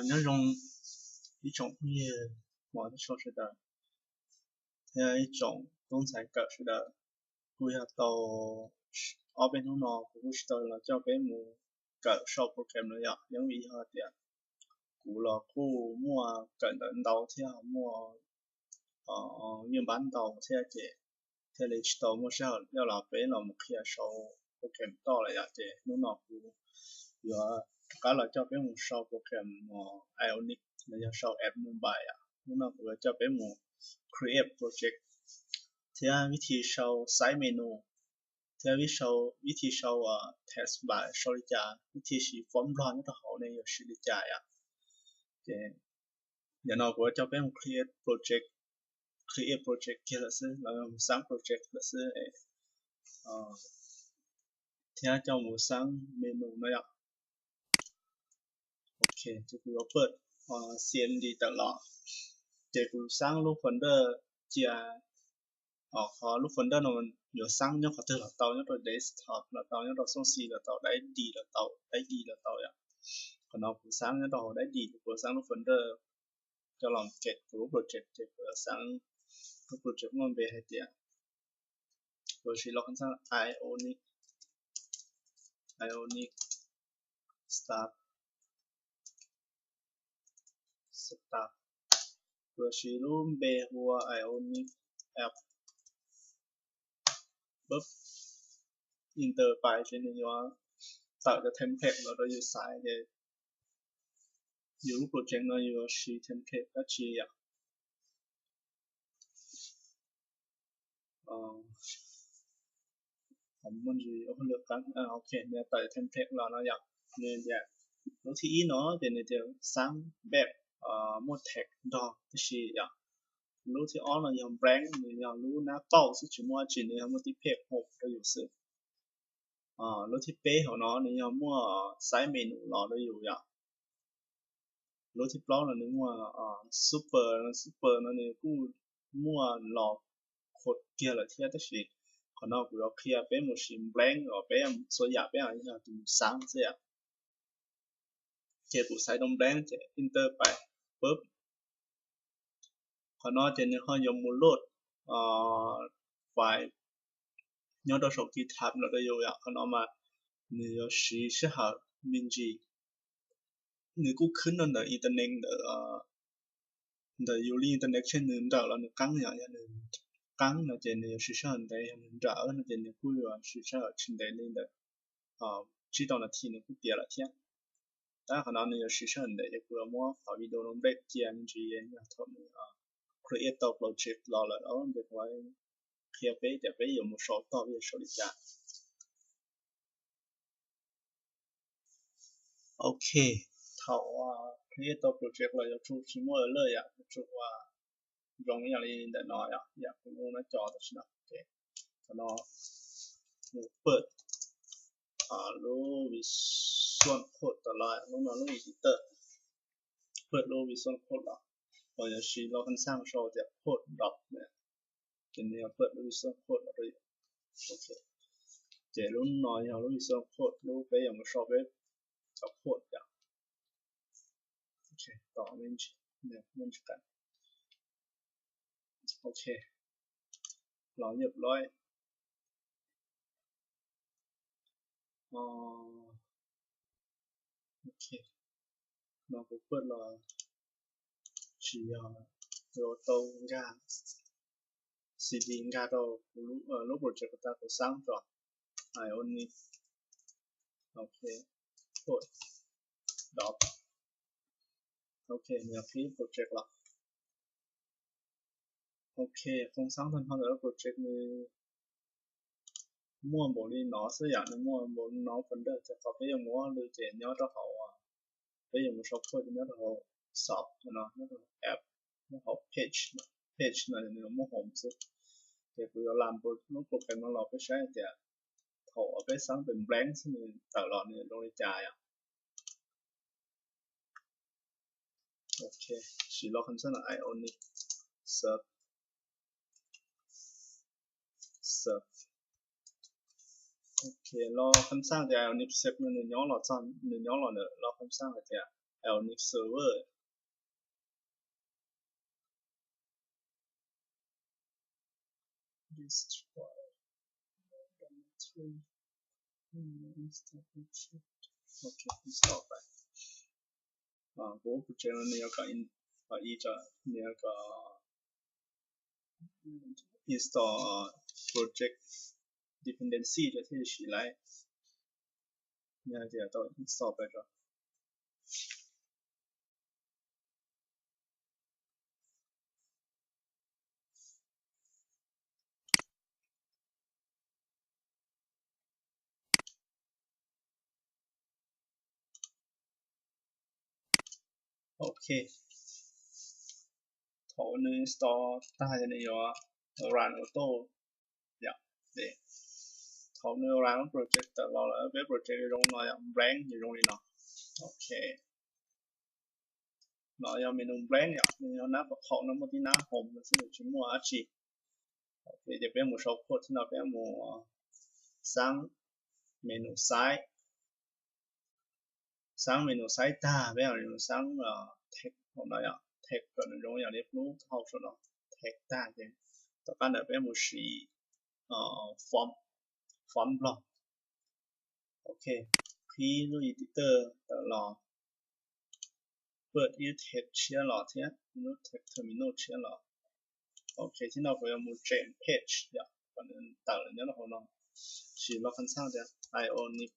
Nyob zoo ib tsoom phooj ywg hmov thiab tshua sawv daws, thiab ib tsoom tub ntxhais kawm sawv daws. Kuv yog tau ob peb hnub no kuv kuj tsis tau los coj peb mus kawm sau program no yom, yeej vim yog tias kuv los kuj muaj kawm ntawv ntau thiab muaj yeej npab ntau thiab ces thiaj li tsis tau muaj sij hawm coj los peb los mus qhia sau program toj lawm yom. Ces hnub no kuv yuav rov qab los coj peb mus sau program Ionic los yog sau app mobile yom. Hnub no kuv yuav coj peb mus create project thiab vib thi sau side menu thiab vib thi sau taskbar sau li cas, vib thi siv font Nplog nyob rau hauv ne yuav siv li cas yom. Ces yam no kuv yuav coj peb mus create project, create project kiag lawm xwb, los mus xab project lawm xwb, thiab coj mus xab menu no yom. Ok, ces kuv yuav pam cmd tawm los, ces kuv xab lub folder cia, qhov lub folder no yuav xab nyob qhov twg los tau, nyob rau desktop los tau, nyob rau xoo xi los tau, daim D los tau, daim D los tau yom. Qhov no kuv xab nyob rau hauv daim D, kuv xab lub folder coj los ke kuv lub project ces kuv yuav xab lub project muaj npe hais tias, kuv siv lub khab xab Ionic, Ionic Start, Start, kuv siv lub npe hu ua Ionic App, pab enter pais ces nws yuav tawm cov template los rau yus xaiv ces yus lub project no yuav siv template dab tsi yom. Muaj ntsis ua lwm qab, ok, nws tawm template los no yom. Nws tias lub thib ib no ces nws tias xab npaj muaj text nrog tib si yom. Lub thib ob no yog blank, nws yog lub nab paum xwb tsis muaj dab tsi, nws yog muaj tib phem hauv rau yus xwb. Lub thib peb hauv no nws yog muaj side menu los rau yus yom. Lub thib plaub no nws muaj super, super no nws kuj muaj los khuam kiag lawm thiab tab sis qhov no kuv yuav qhia peb mus siv blank os, peb txhua yam peb yog tus mus xab xwb yom. Ces kuv xaiv rau blank ces enter pais pab. Qhov no ces nws ho yuav mus load file nyob rau saum GitHub los rau yus yom. Qhov no mas nws yuav siv sij hawm me ntsis, nws kuj khwb rau ntawm internet ntawm ntawm yus li internet tseg nws nrawm los nws qeeb yom. Yog nws qeeb no ces nws yuav siv sij hawm ntev, yog nws nrawm no ces nws kuj yuav siv sij hawm tsis ntev li ntawm tsib rau nas this nws kuj tiav lawm thiab. Tab qhov no nws yuav siv sij hawm ntev ces kuv yuav muab qhov video no break cia me ntsis, yog thaum nws create tau project los lawm ces kuv qhia peb tias peb yuav mus sau toj peb yuav sau li cas. Ok, thaum create tau project los yuav tsum tsis muaj error yom, yuav tsum ua zoo ib yam li ntawm no yom, yam kuv lub no cov tam sim no. Qhov no mus pam lub Visual Code tawm los, lub no lub editor, pam lub Visual Code los, uas yuav siv lub khab xab sau tias code doc, ces nws yuav pam lub Visual Code los rau. Ok, ces lub no yog lub Visual Code lub peb yuav mus sau peb cov code yom. Ok, tos me ntsis, me ntsis qab. Ok, los yam loj. Ok, no kuv pam los tsis yog, yuav tau nkag cd nkag rau kuv lub project kuv tas kuv xab rau Ionic. Ok, code doc. Ok, nws qhib project los. Ok, khab xab tag nrho ntawm lub project nws muaj npaum li no xwb yom, nws muaj npaum li no folder, ces qhov peb yuav mus ua lwm ces nyob rau hauv, peb yuav mus sau code ces nyob rau hauv source no, nyob rau hauv app, nyob hauv page, page no nws muaj home xwb. Ces kuv yuav lam lub program no los peb saib tias thaum uas peb xab pem blank xwb nws tawm los nws zoo li cas yom. Ok, siv lub khab xab no Ionic serve, serve. Ok, lub khab xab tias Ionic serve no nws nyob los txog, nws nyob los ntawm lub khab xab hais tias Ionic Server. Destroy. Ok, install. Kuv project no nws yog kom, nws yog kom install project dependency rau thiaj li siv laiv. Yog tias tau install pais rau. Ok, thaum nws install tag ces nws yuav run auto yom. Thaum nws run lub project tawm los lawm, peb project zoo no yom, blank zoo li no. Ok, no yog menu blank yom, nws yog nab pov qhaum no, muaj tib nab home no xwb, nws tsis muaj dab tsi. Ok, ces peb mus sau code thiab no, peb mus xab menu size, xab menu size tag peb mus xab text hauv no yom, text kom nws zoo yam li lub hauv saum no, text tag ces tom qab ntawd peb mus siv font, font Nplog. Ok, qhib lub editor tawm los, put ib text tshiab los thiab, lub text terminal tshiab los. Ok, thiab no kuv yuav mus change page yom, kom nws tawm los nyob rau hauv no. Siv lub khab xab tias Ionic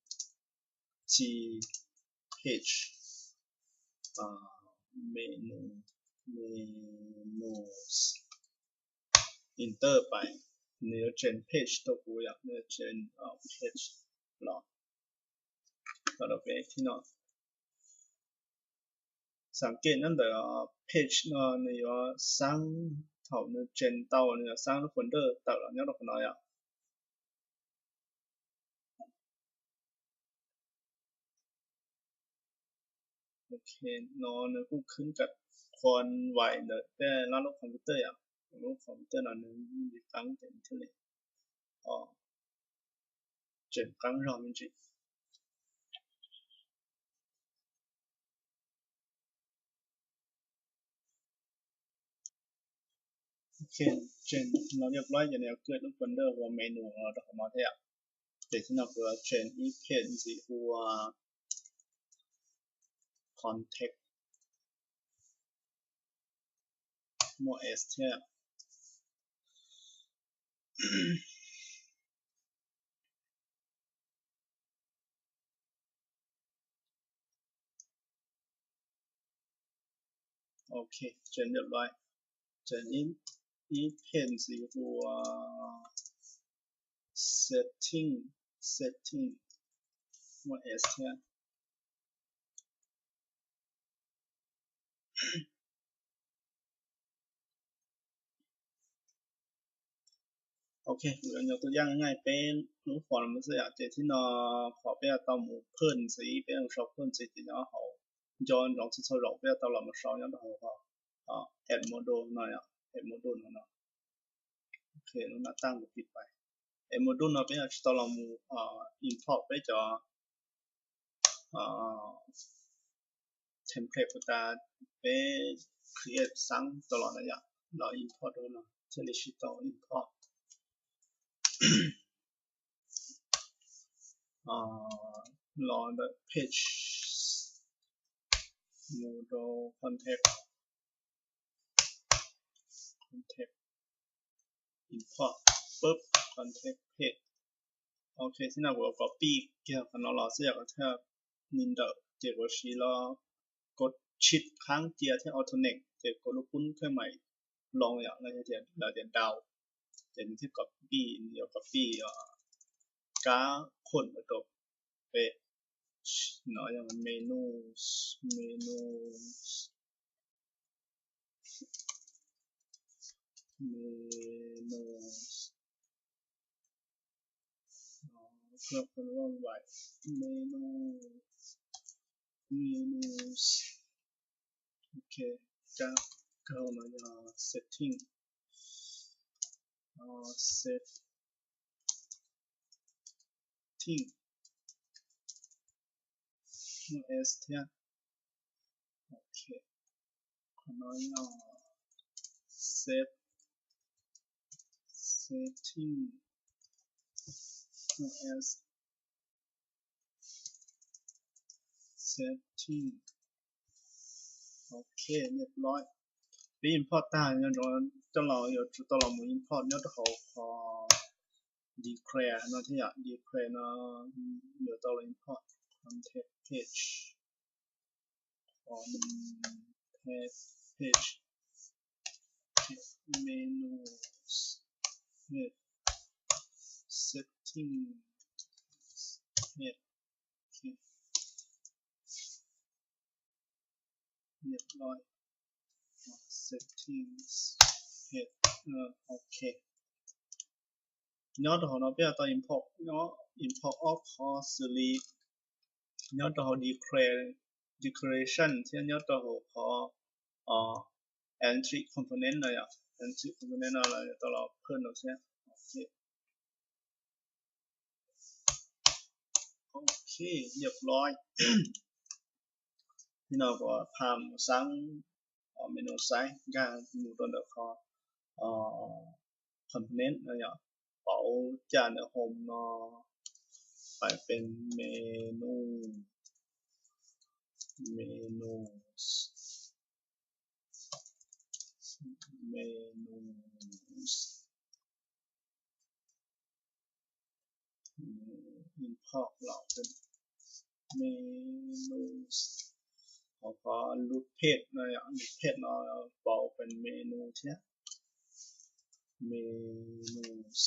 page menu, menus, enter pais, nws yuav change page rau kuv yom, nws yuav change page los. Los rau peb thiab no. Xam kem nyob ntawm page no nws yuav xab, thaum nws change tau nws yuav xab lub folder tawm los nyob rau qhov no yom. Ok, no nws kuj khwb cov qhua vais ntawm tej lab lub computer yom, lub computer no nws yeej tsis qab ces nws thiaj li tseem qab zog me ntsis. Ok, change no ib lub ces nws yuav kawg lub folder ua menu no rau qhov no thiab. Ces thiab no kuv yuav change ib page ntxiv ua contact, muaj s thiab. Ok, change ib lub, change ib, ib page ntxiv ua setting, setting, muaj s thiab. Ok, kuv yuav nyob tus yaj nyaij peb lub form no xwb yom, ces thiab no qhov peb tau mus phwj ntxiv, peb mus sau phwj ntxiv ces nyob hauv, nco ntsoov txhua txhua zaus peb tau los mus sau nyob rau hauv add module no yom, add module no no. Ok, lub nab taj kuv piv pais. Add module no peb yuav tsis tau los mus import peb cov template puas tas peb create xab tau los na yom, los import rau no thiaj li tsis tau import. Los ntawm page mus rau contact, contact import pub contact page. Ok, thiab no kuv copy kiag qhov no los xwb yom, thiaj li ntawm ces kuv siv los, kuv shift khab cia thiab alternate ces kuv lub kub thiaj mam loo yom, los yog tias lawv tias down, ces nws thiaj copy, nws yuav copy kab qhuam rau peb. No yog menus, menus, menus, menus, menus. Ok, kab kag no yog setting, setting, muaj s thiab. Ok, qhov no yog save setting, as setting. Ok, ntawm no peb import tag nyob rau, coj los yuav tsum tau los mus import nyob rau hauv qhov declare no thiab yom. Declare no yuav tau los import content page, content page, menus, setting, ntawm no settings, ok. Nyob rau hauv no peb tau import, nyob import ob qhov xws li nyob rau hauv declare, declaration thiab nyob rau hauv qhov entry component no yom. Entry component no los tau los phwj no thiab. Ok, ntawm no, thaum no kuv pha mus xab menu saib nkag mus rau ntawm qhov component no yom, pauv caj ntawm home no pais pem menu, menus, menus, import los pem menus, hauv qhov load page no yom, load page no pauv pem menu thiab, menus.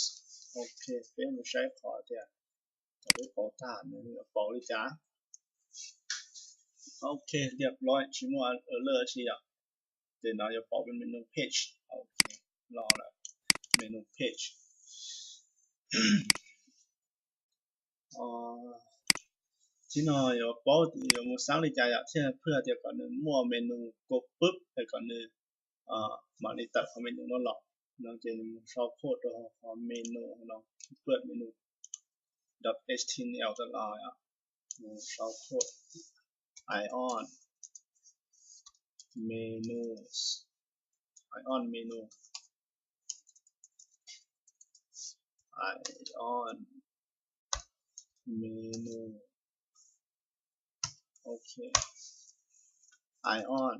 Ok, peb mus saib qhov tias thaum peb pauv tag nws yuav pauv li cas. Ok, ntawm no tsis muaj error dab tsi yom, ces no yuav pauv pem menu page. Ok, los lawm, menu page. Thaum no yuav paub yuav mus xab li cas yom, thiaj phwj tias kom nws muaj menu pop up es kom nws mam li tawm qhov menu no los. No ces nws mus sau code rau qhov menu no, pub menu dot html tas los, mus sau code ion menus, ion menu, ion menu. Ok, ion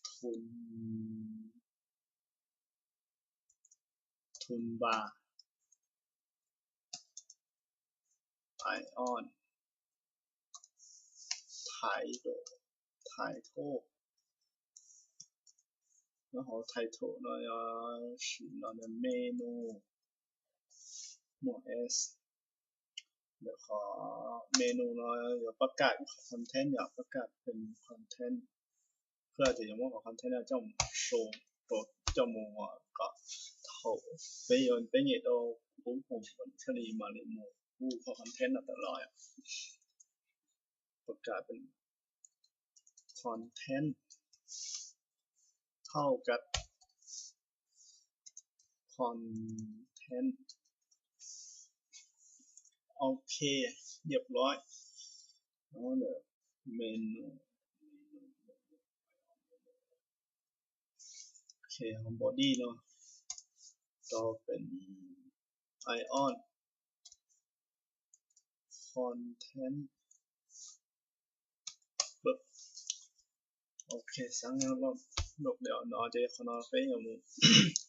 tool, toolbar, ion title, title. Nyob hauv title no yog sim los menu, muaj s. Ntawm qhov menu no yuav pab kam ib qhov content yom, pab kam pem content. Pab tias yuav muab qhov content no coj mus show rau, coj mus kom thaum peb yuav, peb nyem rau boob home thiaj li mam li mus hu qhov content no tawm los yom. Pab kam pem content, thauj kam content. Ok, ntawm no menu. Ok, hauv body no tau pem ion content. Ok, xav nyob lub no ces qhov no peb yuav mus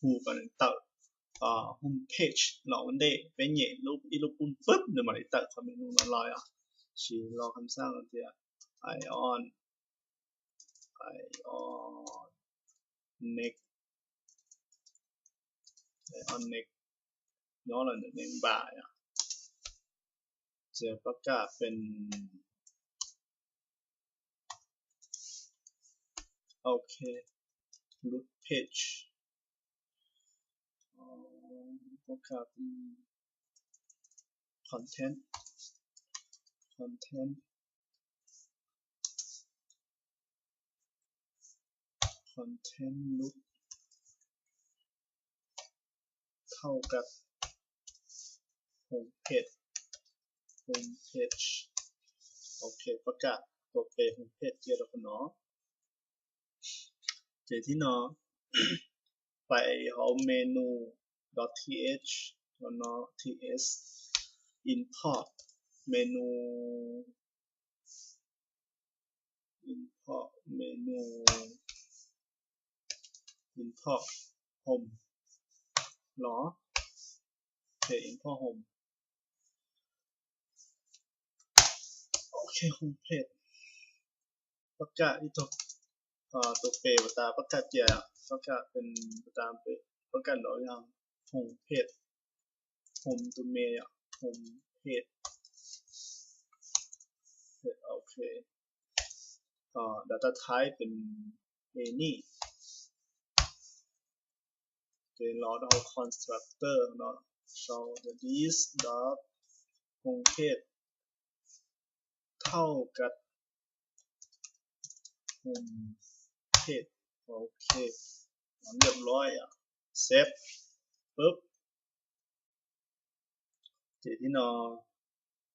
hu kom nws tawm home page los ua ntej, peb nyem ib lub pub pub nws mam li tawm qhov menu no los yom. Sis los kham xaj tias ion, ion next, ion next, nyob los ntawm name bar yom. Ces pab kam pem ok, load page, pab kam pem content, content, content load thauj kam home page, home page. Ok, pab kam tua pe home page kiag rau qhov no. Ces thib no pais hauv menu dot th, no th, import menu, import menu, import home los, ces import home. Ok, home page, pab kam ib tug, tus pe uas tas pab kam cia, pab kam pen, pab kam pen, pab kam los yog home page, home tus me yom, home page. Ok, data type pen any, ces los rau hauv constructor no, sau this dot home page thauj kab home page. Ok, liab loib, save, pub. Ces thib no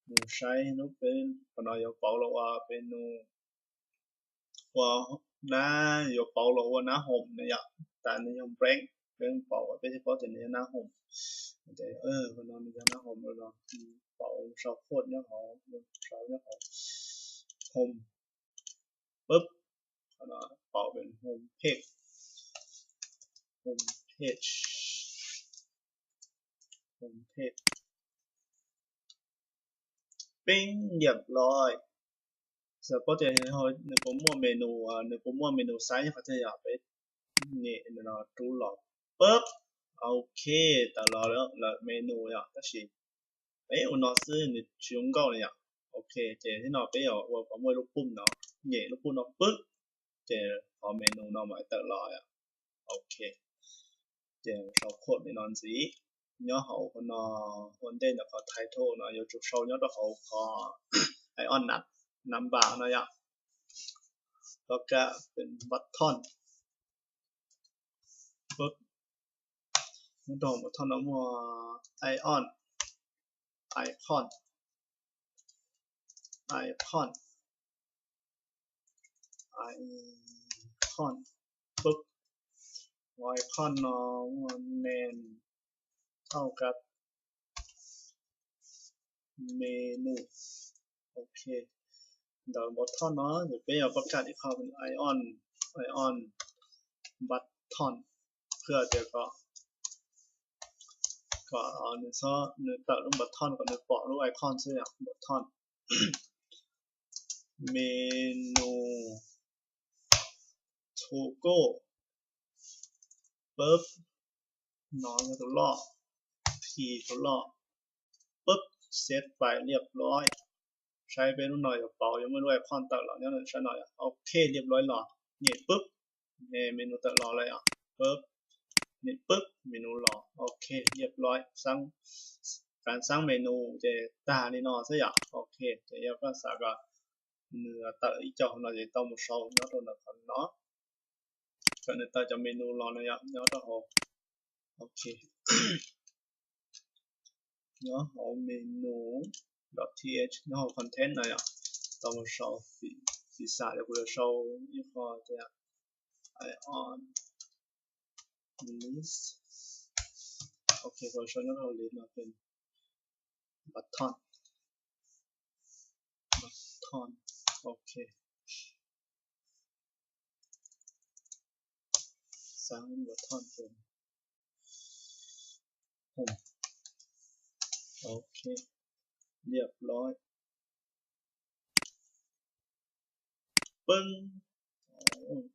mus saib lub peb qhov no yuav pauv los ua peb nus, ua nab, yuav pauv los ua nab home no yom, tas nws yog blank, peb pauv peb thiaj paub tias nws yog nab home. Ces qhov no nws yog nab home no, pauv sau code nyob hauv, sau nyob hauv home, pub, qhov no pauv peb home page, home page, home page. Peb liab loib, xav paub tias nws puas muaj menu, nws puas muaj menu xaiv nyob qhov twg yom, peb nyem no rub los, pub, ok, tawm los lawm menu yom, tab sis peb ua no xwb nws tsis zoo nkauj li yom. Ok, ces thib no peb yuav ua kom muaj ib lub pub no, nyem lub pub no pub, ces qhov menu no mam tawm los yom. Ok, ces sau code li no ntxiv. Nyob hauv qhov no, ua ntej ntawm qhov title no yuav tsum sau nyob rau hauv qhov ion number no yom. Pab kam pen button, pub, nyob rau hauv button no muaj ion, icon, icon, icon, pub, icon no muaj name thauj kab menu. Ok, ntawm button no ces peb yuav pab kam ib qho ion, ion button, ua tias kom, kom nws txhob, nws tawm lub button kom nws pom lub icon xwb yom, button. Menu to go, pub, no yog tus loj, P tus loj, pub, save, pais liab loib. Saib peb lub no yuav pauv, yuav muaj lub icon tawm los nyob sab no yom. Ok, liab loib los, nyem pub, menu tawm los lawm yom, pub, nyem pub, menu los. Ok, liab loib, xab, xab menu ces tag li no xwb yom. Ok, ces yog koj xav kom nws tawm ib co no ces tau mus sau nyob rau ntawm qhov no, kom nws tawm cov menu los no yom, nyob rau hauv. Ok, nyob hauv menu dot th, nyob hauv content no yom, tau mus sau, piv xam tias kuv yuav sau ib qho tias ion list. Ok, kuv sau nyob hauv list no pen button, button. Ok, xab button pen home. Ok, liab loib, pub,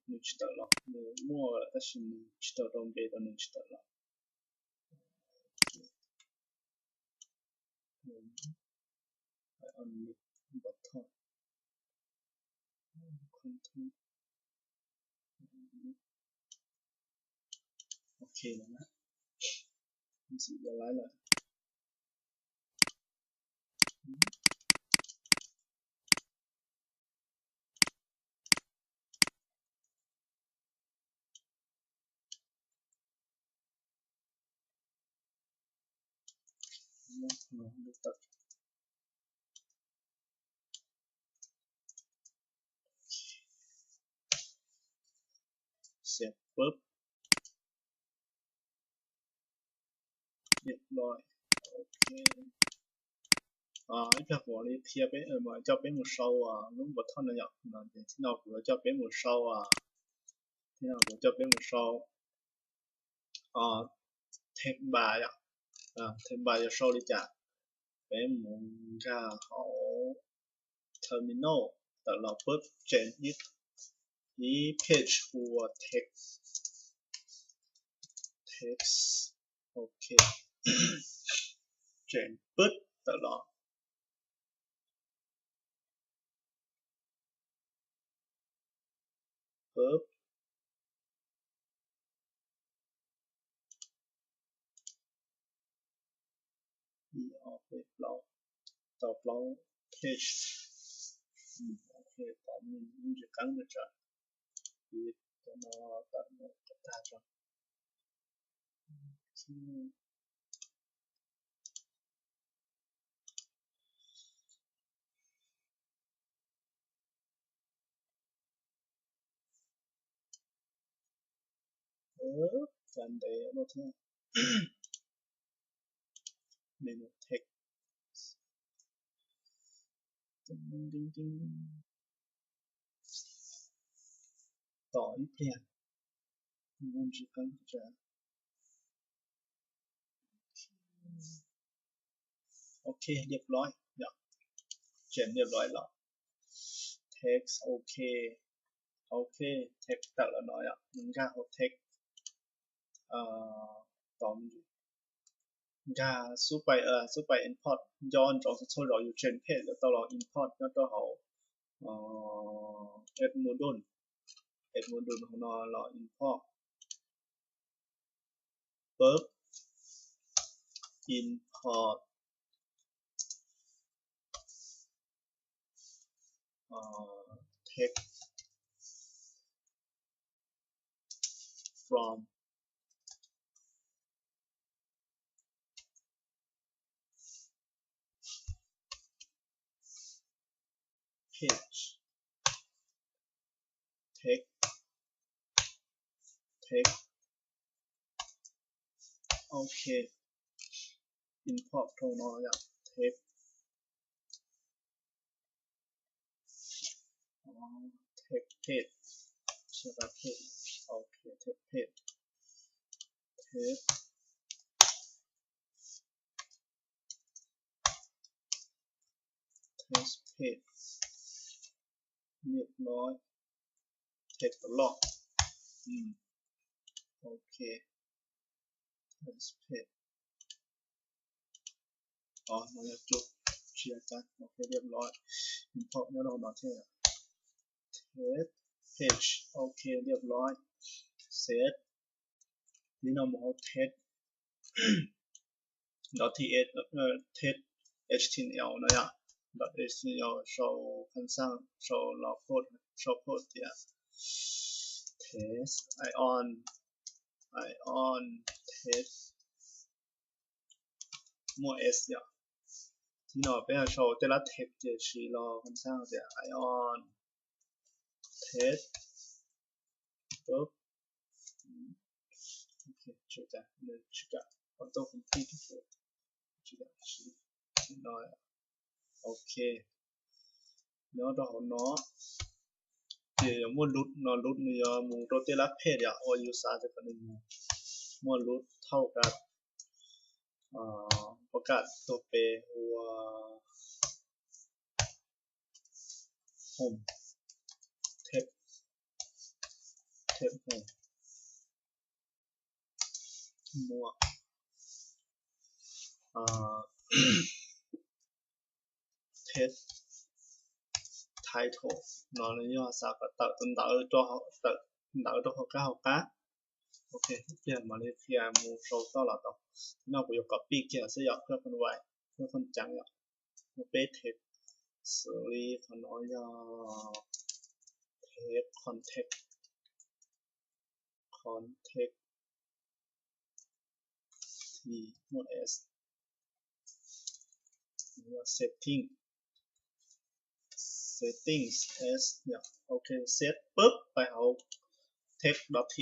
nws tsis tawm los, nws muaj lawm tab sis nws tsis tau rau npe rau nws tsis tawm los. Ok, ntxim yog laiv lawm. Save pub. Ib pliag kuv li qhia peb, coj peb mus sau lub npua thoj no yom. Tib no kuv yuav coj peb mus sau, tib no kuv coj peb mus sau text bar yom. Text bar yuav sau li cas? Peb mus nkag hauv terminal, tawm los pub change ib, ib page hu ua text, text, ok. Change pub tawm los pub, ib ob peb plaub, tau plaub page. Ok, tau me ntsis qeeb na tsam ib, no tawm no kom tag tso. Cas ntev ua luaj thiab. Menu text. Tos ib pliag, muaj ntsis qeeb tsam. Ok, liab loib yom, change liab loib los text, ok, ok, text tawm los no yom, nkag hauv text, tos nkag xub pais, xub pais import, nco ntsoov txhua zaus yus change page yuav tau los import nyob rau hauv add module, add module hauv no los import, pub, import text from page, text, text, ok, import rau no yom, text, text page, ok, text page, text, text page, liab loib, text loj, ok, text page, no yog cua, tsis yog cab, ok, liab loib, import nyob rau no thiab, text page, ok, liab loib, save, li no mus hauv text, dot ts, text html no yom, dot html sau khab xaj, sau los code, sau code tias text ion, ion text muaj s yom. Tib no peb ho sau tej lab text tiam sis los khab xaj tias ion text, ok, tsis kam, tsis kam, auto complete, tsis kam, no, ok, nyob rau hauv no ces yuav muaj lub no, lub nws yuav mus rau tej lab page yom, uas yus xav tias kom nws mus, muaj lub thauj ka, pov kam tuag pes ua home, text, text home, muaj text title, no yog xav kom tawm ntawv, tawm ntawv rau hauv qab hauv qab. Ok, ib pliag mam li qhia mus sau toj los tau. Tib no kuv yuav copy kiag xwb yom, qhov no, qhov ceev yom, muaj peb text, xws li qhov no yog text context, context, muaj s, setting, settings, s, ok, save pub pais hauv text dot th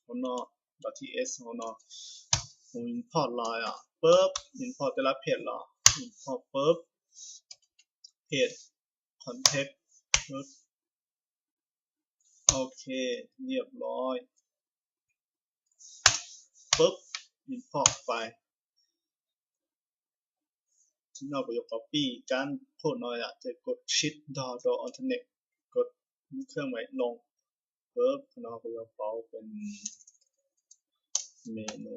hauv no, dot th hauv no, mus import los yom, pub import tej lab page los, import pub page context, ok, เรียบร้อย pub import file. Thaum no kuv yuav copy kab code no yom, ces kod shift ntog rau Alt F, kod lub khej mais loo, pub no kuv yuav pauv pem menu,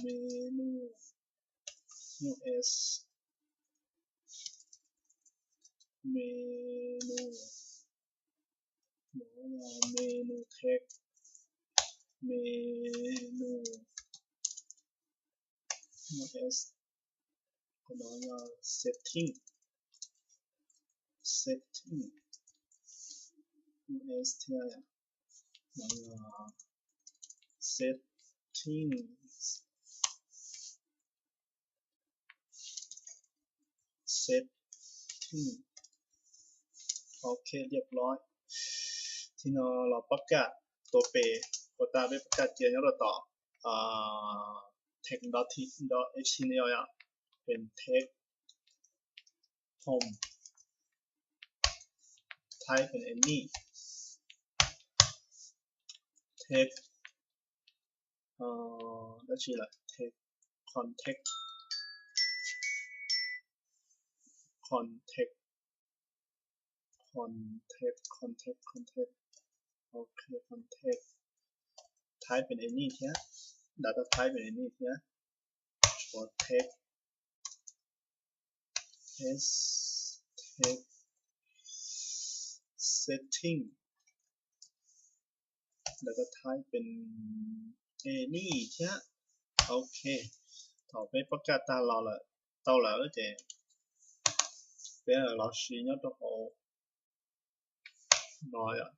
menu, s, menu, menu text, menu, s, qhov no yog setting, setting, s thiab, no yog setting, setting, ok, เรียบร้อย. Thaum no los pab kam tua pem, ua tas peb pab kam cia nyob rau tom text dot th, dot html yom, pem text home, type pem any, text, dab tsi lawm, text, context, context, context, context, context, ok, context, type pem any thiab, data type pem any thiab, context, text, text, setting, data type pem any thiab. Ok, thaum peb pab kam tag los lawm, tau lawm ces peb los siv nyob rau hauv no yom,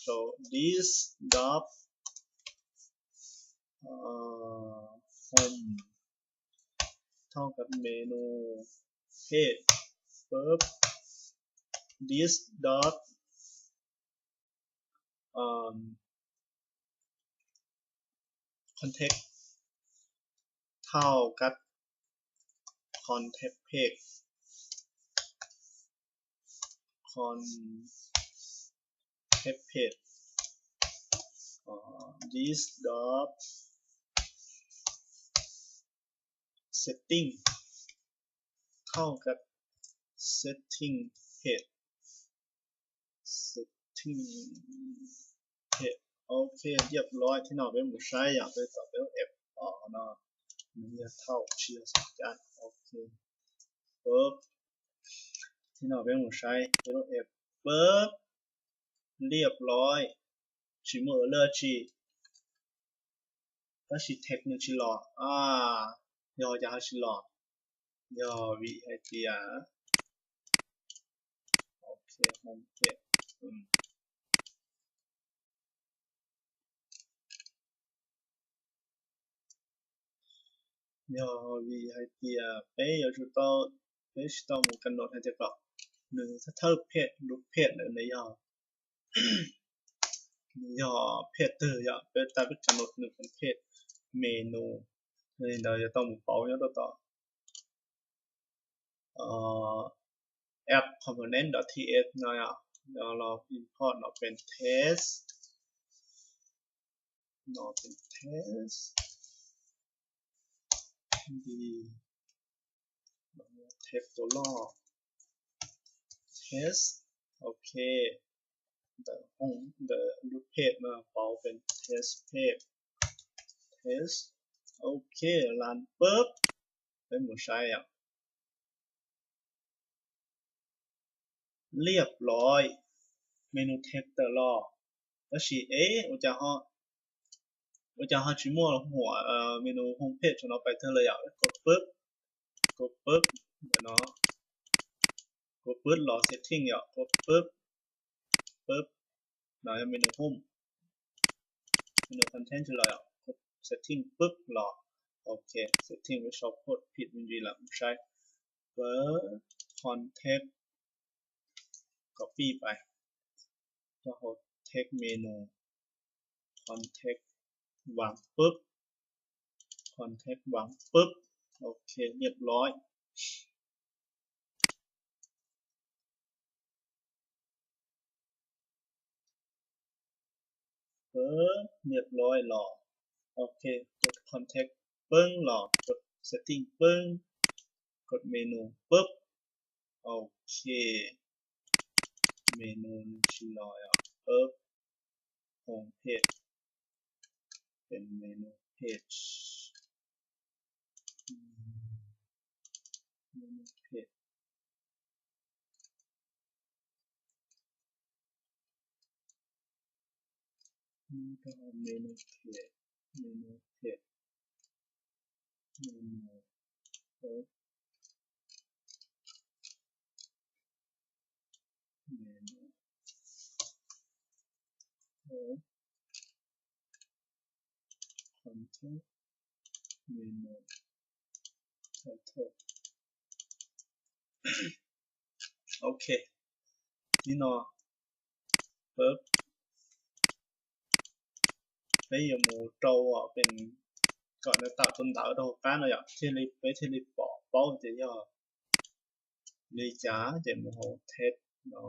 rau this dot home เท่ากับ menu page ปุ๊บ this dot context เท่ากับ context page, context page, this dot setting เท่ากับ setting page, setting page. Ok, เรียบร้อย. Thaum no peb mus saib yom, peb tau peb lub app no, nws yog thaum tsis yog xov cai. Ok, pub. Thaum no peb mus saib peb lub app, pub, เรียบร้อย, tsis muaj error tsi. Tab sis text nws tsis los, yog cas ho tsis los? Yog vim hais tias, ok, home page, yog vim hais tias peb yuav tsum tau, peb tsis tau mus kab nod hais tias kom nws thawj page, lub page ntawd nws yog, nws yog page twg yom, peb tab peb kab nod nws pem page menu, yog li ntawd yuav tau mus pauv nyob rau tom app component dot th no yom, los import no pem text, no pem text, text tus loj, text, ok, ntawm hoob, ntawm lub page no pauv pem text page, text, ok, lan pub, peb mus saib yom. เรียบร้อย, menu text tawm los, tab sis es ua cas ho, ua cas ho tsis muaj huam menu home page no pais tag lawm yom. Kov pub, kov pub, ntawm no, kov pub los setting yom, kov pub, pub, no yog menu home, menu content tsis los yom, setting pub los, ok, setting với sau code phim me ntsis lawm mus saib. pab context, copy pais rau hauv text menu, context vàng pub, context vàng pub. Ok, เรียบร้อย. Pub เรียบร้อย los. Ok, kod context poob los, kod setting poob, kod menu pub. Ok, menu nws tsis los os, pub home page, peb menu page, menu page, menu page, menu page, menu page, menu page, context, menu title. Ok, li no peb, peb yuav mus rau pem kom nws tawm tus ntawv rau hauv qab no yom, thiaj li peb thiaj li pom paub tias yog li cas. Ces mus hauv text no,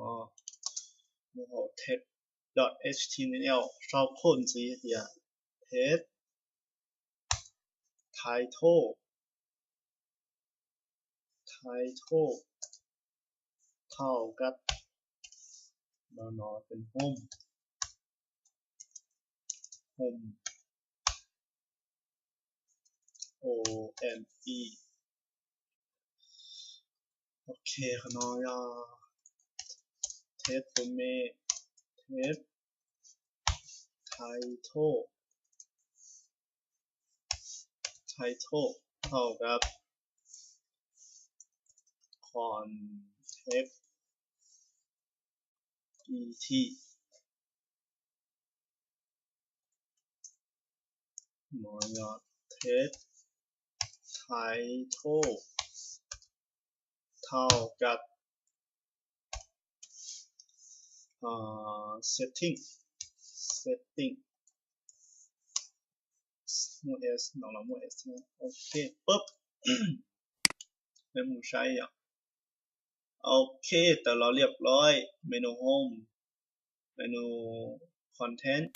mus hauv text dot html, sau code ntxiv tias text title, title thaum kab, no no peb home, home, home. Ok, qhov no yog text tus me, text title, title thaum kab context it. No yog text title thaum kab setting, setting, muaj s no los muaj s. Ok, pub, peb mus saib yom. Ok, tawm los เรียบร้อย, menu home, menu content,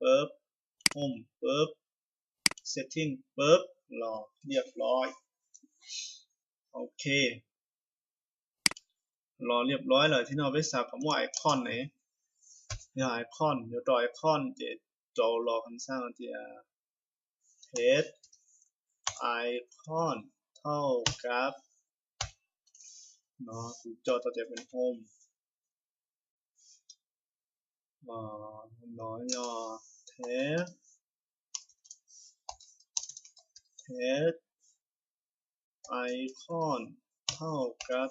pub, home, pub, setting, pub, los เรียบร้อย. Ok, los เรียบร้อย lawm. Thiab no peb xav kom muaj icon ne, yog icon, yuav rau icon ces rau los kham xaj tias text icon thaum kab, no kuv coj tau tias peb home. No yog text, text icon thaum kab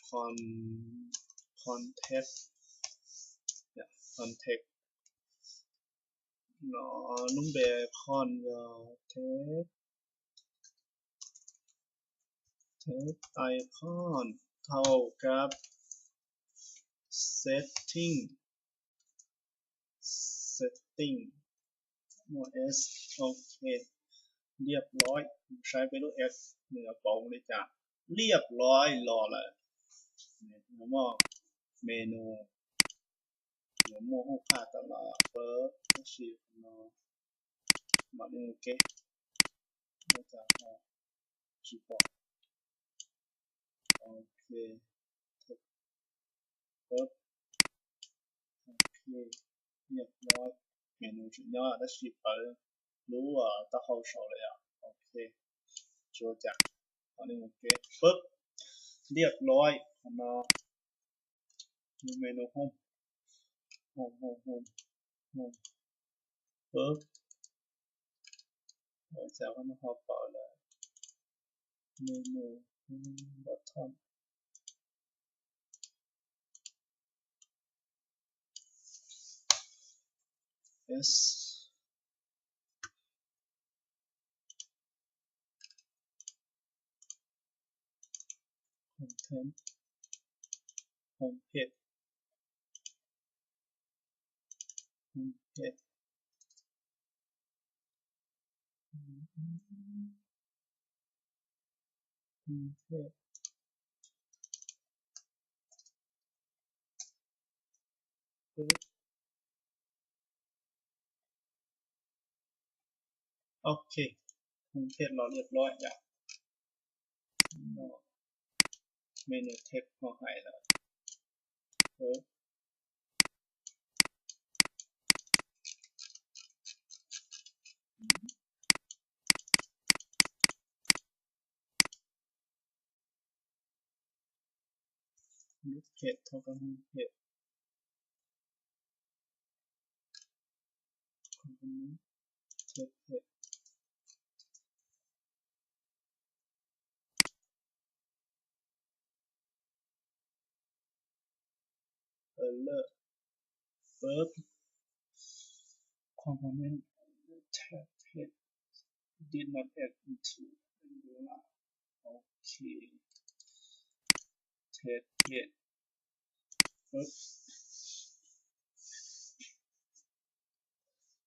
con, context, context. No lub npe icon yog text, text icon thaum kab setting, setting, muaj s. Ok, เรียบร้อย, saib peb lub s nws yuav pauv li cas. เรียบร้อย los lawm. Yuav muaj menu, yuav muaj hoob phaj tawm los pab, tab sis no mam li mus kev, no cas ho tsis pom. Ok, pub, ok, เรียบร้อย, menu tseem nyob tab sis pawv lub taub hau saud lawm yom. Ok, tsis ua cas, mam li mus kev. Pub, เรียบร้อย, qhov no menu home, home, home, home, home, pub. Ua cas qhov no ho pawv lawm? Menu button, s, content, home page, home page, home page. Ok, home page los liab loib yom. No, menu text ho hais lawm. Lub page thov koj lub page. Component, thib page. Alert, pub, component, thib page, did not add into Angular. Ok. Thib page, pub,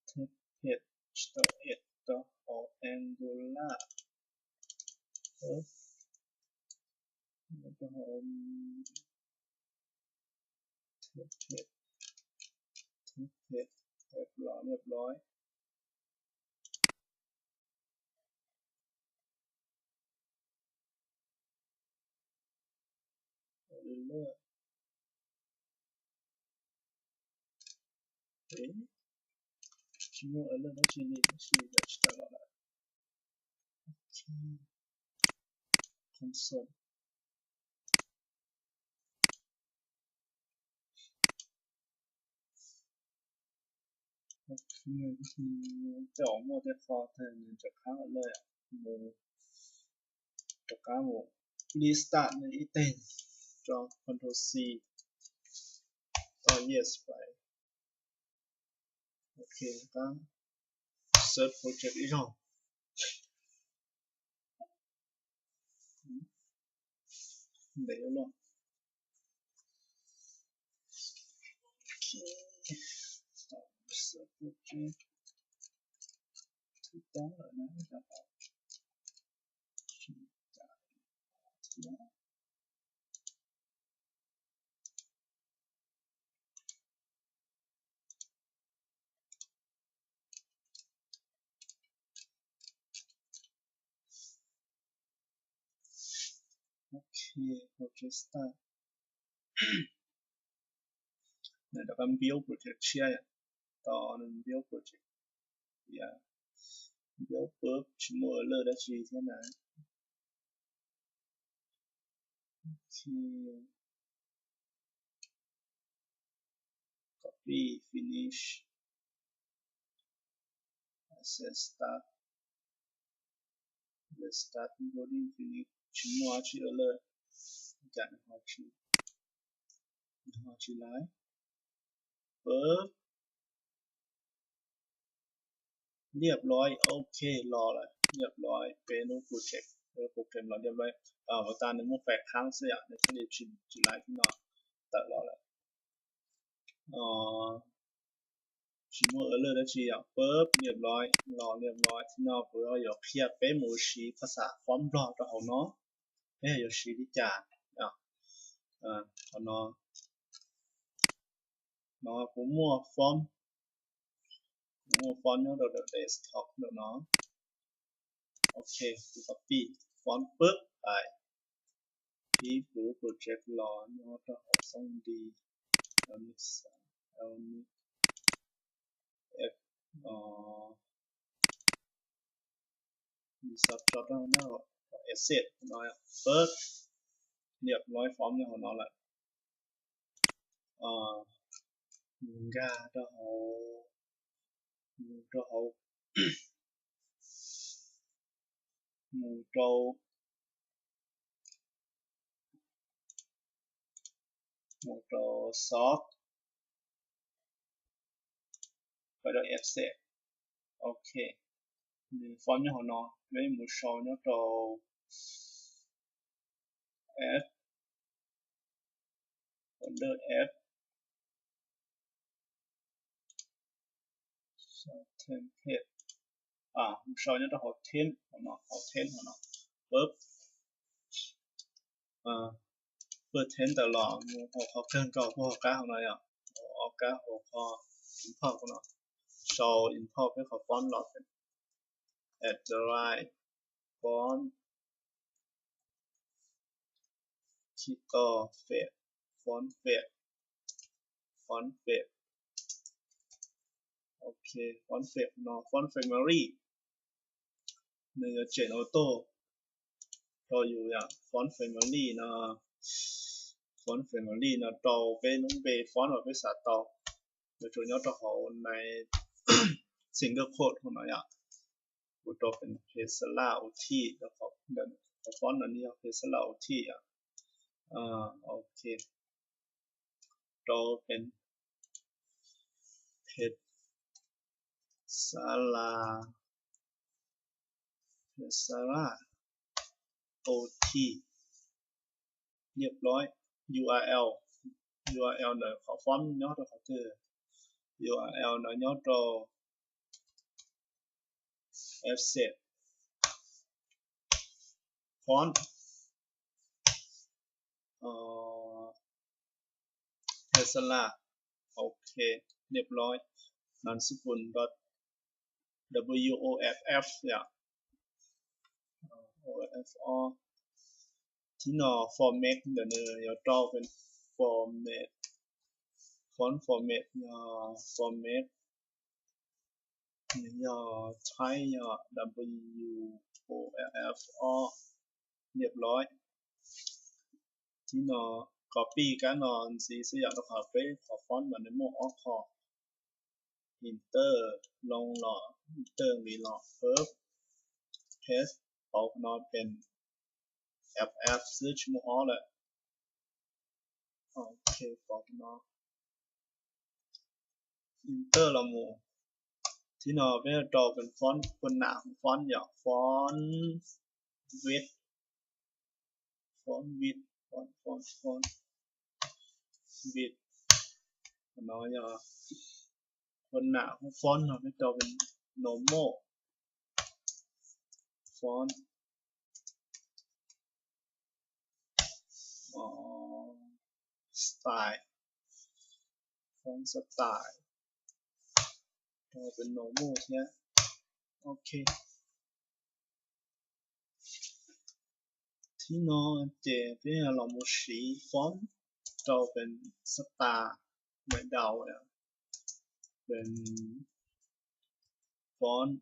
thib page tsis tau add rau hauv Angular. Pub, rau hauv thib page, thib page, add los liab loib. Tsis muaj alert dab tsi li, tab sis lawv tsis tawm los lawm. Ok, console. Tej zaum muaj tej qho tag nws rov qab alert, mus rov qab mus restart nws ib teg, tso control C, tso yes pais. Ok, rov qab search project ib zaug. Ntev lawm. Ok, search project thib peb lawm na. Ok, project start. Nws rov qab build project tshiab yom. Tos nws build project. Yom, build pub tsis muaj alert dab tsi thiab na. Ok. Copy, finish. Access start. Let's start building finish. Tsis muaj dab tsi alert. Cas nws ho tsis, nws ho tsis laiv. Pub. Liab loib, ok, los lawm, liab loib, peb lub project, peb lub project los liab loib. Ua tas nws muaj fais qhab xwb yom, nws thiaj li tsis, tsis laiv no, tawm los lawm. Tsis muaj alert dab tsi yom, pub liab loib, los liab loib. Thaum no kuv yuav qhia peb mus siv phas xas form Nplog rau hauv no, peb yuav siv li cas. Hauv no, no kuv muaj form, kuv muaj form nyob rau desktop ntawm no. Ok, kuv copy form pub pais, pib kuv project los nyob rau hauv xoo di, F, xov tso rau nyob hauv exit no, pub liab loib form nyob hauv no lawm. Mus nkag rau hauv, mus rau hauv, mus rau, mus rau source, pais rau exit. Ok, nws form nyob hauv no, peb mus sau nyob rau F, folder F, sau template, sau nyob rau hauv temp hauv no, hauv temp hauv no, pub, pub temp ntawd los mus hauv qhov kawg nkaus, pub hauv qab hauv no yom, hauv ob kab hauv qhov import no, sau import peb qhov font los, add the right font, key to fit, font fit, font fit, ok, font fit no, font family, nws yuav change auto rau yus yom, font family no, font family no rau peb lub npe font uas peb xav tau, nws tsuas nyob rau hauv nais single quote hauv no yom. Kuv rau peb Pixela ut, qhov font no yog Pixela ut yom. Ok, rau peb Pixela, Pixela ut, ib lub URL, URL ntawd qhov font nyob rau qhov twg? URL ntawd nyob rau F set font, Pixela, ok, ib lub name xu pun dot woff yom, woff. Thib no format ntawm nws yuav rau peb format, font format yog format, nws yog type yog woff, ib lub. Thib no copy kab no ntxiv xwb yom, rau qhov peb qhov font mas nws muaj ob qho, enter loo los, enter nqis los, pub, paste, pauv no peb F F xwb tsis muaj ob lawm. Ok, pauv no, enter los mus. Thib no peb yuav rau peb font, peb nam font yom, font width, font width, font, font, font width, no yog peb nam font no peb rau peb normal font, style, font style, rau peb normal thiab. Ok, thib no ces peb los mus siv font rau peb style, maiv daus, peb font,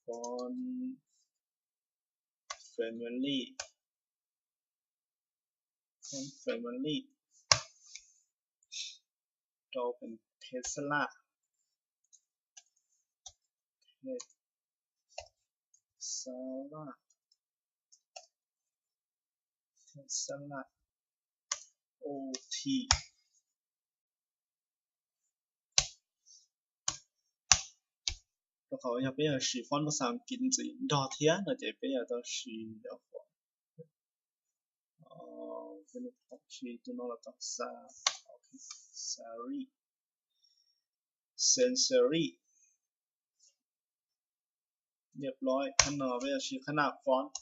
font family, font family, rau peb Pixela, Pixela, Pixela ut. Rau qhov yog peb yuav siv font Pajasam Kiv ntxiv nrog thiab no ces peb yuav tau siv font, siv tus no los tau, Sans, ok, Sans, Sans Serif. Ib lub, qhov no peb yuav siv qhab naj font,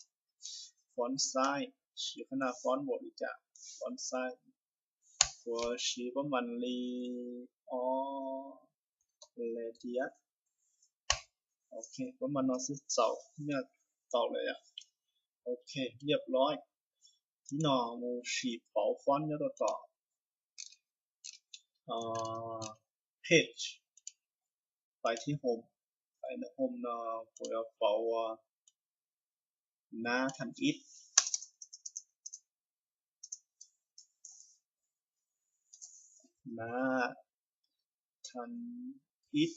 font size, siv qhab naj font npaum li cas, font size, kuv siv pab mas li ob, li diav. Ok, pab mas no xwb txaus, nyaj tau lawm yom. Ok, ib lub, thib no mus sim pauv font nyob rau tom page, fais thib home, fais thib home no kuv yuav pauv ua nab thas ib, nab thas ib.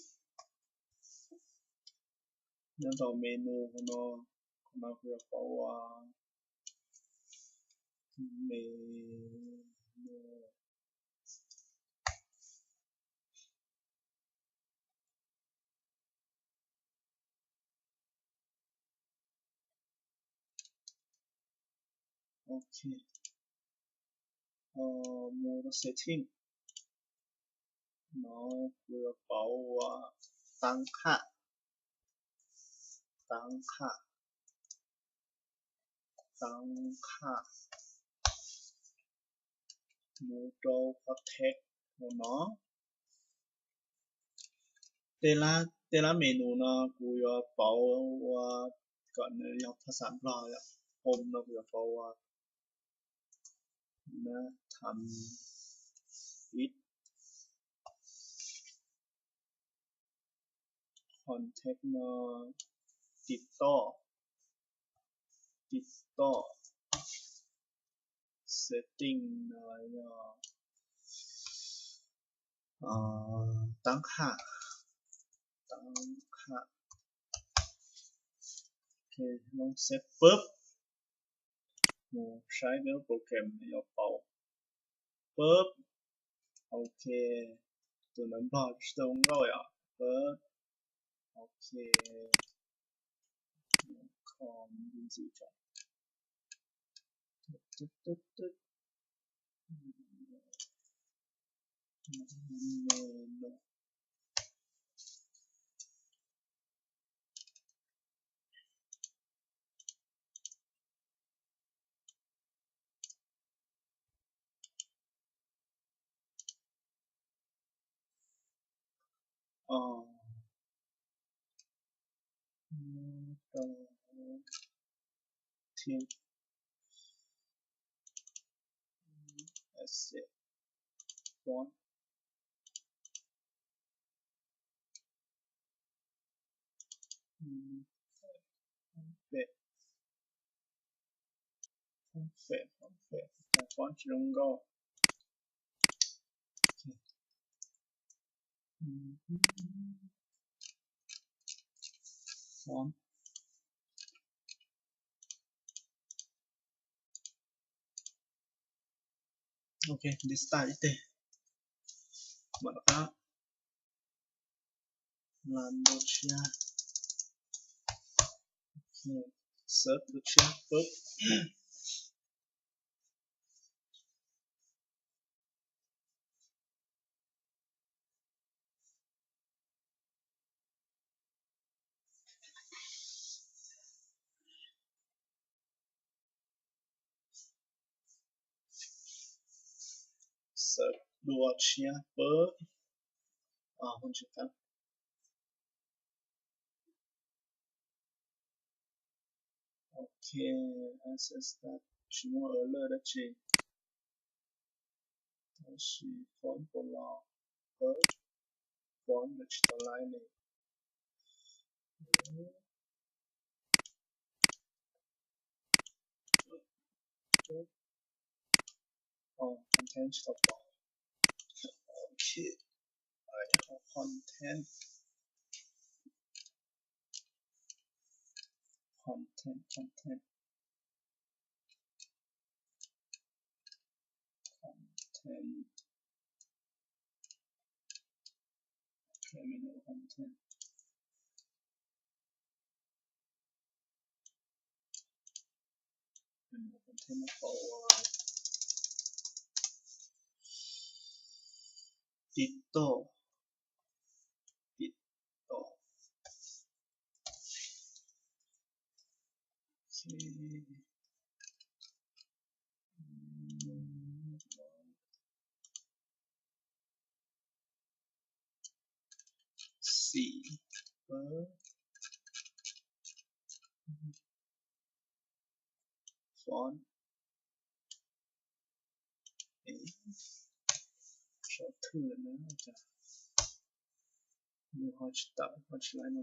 Nyob rau menu no, qhov no kuv yuav pauv ua menu. Ok, Mus rau setting no, kuv yuav pauv ua tab qhaj, tab qhaj, tab qhaj, mus rau qhov text no. Tej lab menu no kuv yuav pauv ua kom nws yog phas xas Nplog yom. Home no kuv yuav pauv ua na tham ib, content no, tiv toj, tiv toj, setting no yog tab qhaj, tab qhaj. Ok, no save pub, mus saib peb lub program no yuav pauv pub. Ok, tus ntawv Nplog tsis tau zoo nkauj yom. Pub. Ok, com ntxiv tso. Ờ, thêm asset font. Không phải, không phải, không phải, không phải font tsis zoo nkauj. Font. Ok, delete ib teg. Mam rov qab làm lua tshiab. Search lua tshiab pub. Search lua tshiab pub. Mus tsis tau. Ok, access tag, tsis muaj alert dab tsi. Tab sis font puas los, font lawv tsis tau laib li. Content tsis tau pom. Ok, content, content, content, content, ok, menu content. Menu content no pauv ua tiv toj, tiv toj. Ok. Xim pub. Font. Sau thwj lawm na, cas nws ho tsis tawm, ho tsis laib no.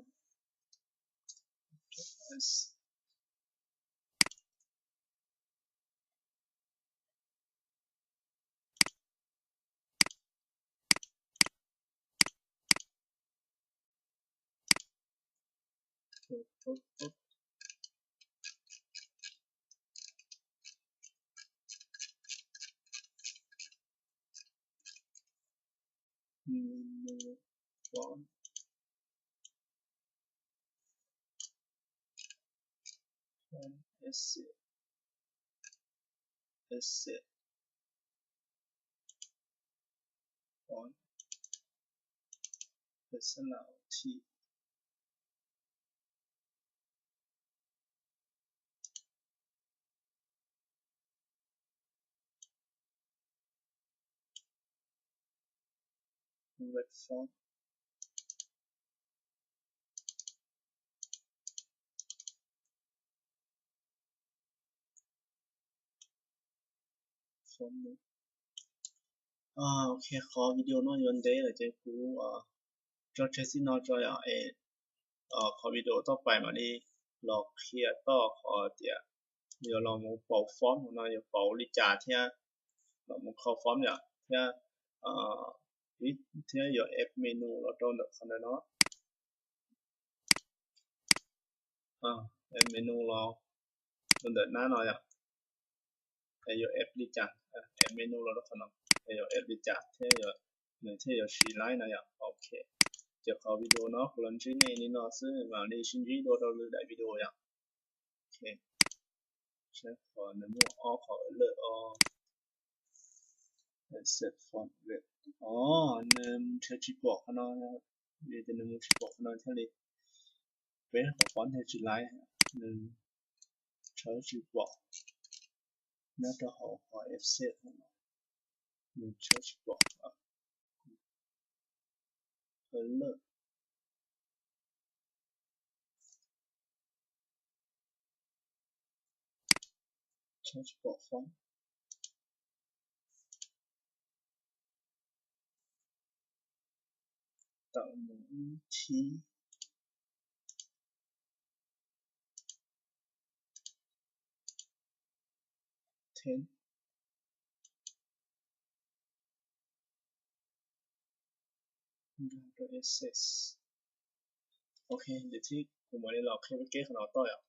Menu font, font asset, asset. font, personality, red font, font. Ok, qhov video no yuav ntev lawm ces kuv tso tseg txij no tso yom. Es qhov video toj pais mam li los qhia toj qhov tias yuav los mus pauv font no yuav pauv li cas thiab los mus kho font yom, thiab thiab yuav add menu los rau ntawm qhov ntawm no. Add menu los rau ntawm nab no yom. Es yuav add li cas, add menu los rau qhov no, es yuav add li cas thiab nws thiaj yuav siv laib no yom. Ok, ces qhov video no kuv los ntsib nej li no xwb, mam li sib ntsib dua rau lwm daim video yom. Ok, saib qhov nws muaj ob qhov lawm os. Set font red. Os, nws nrhiav tsis pom qhov no, vim tias nws mus tsis pom qhov no thiaj li peb qhov font thiaj tsis laib, nws tshawb tsis pom nyob rau hauv qhov offset no, nws tshawb tsis pom qhov lawm. Tshawb tsis pom font. Tawm mus ib thib. Ten. Nkag rau F six. Ok, ntawm thib kuv mam li los qhia peb qhov no toj yom.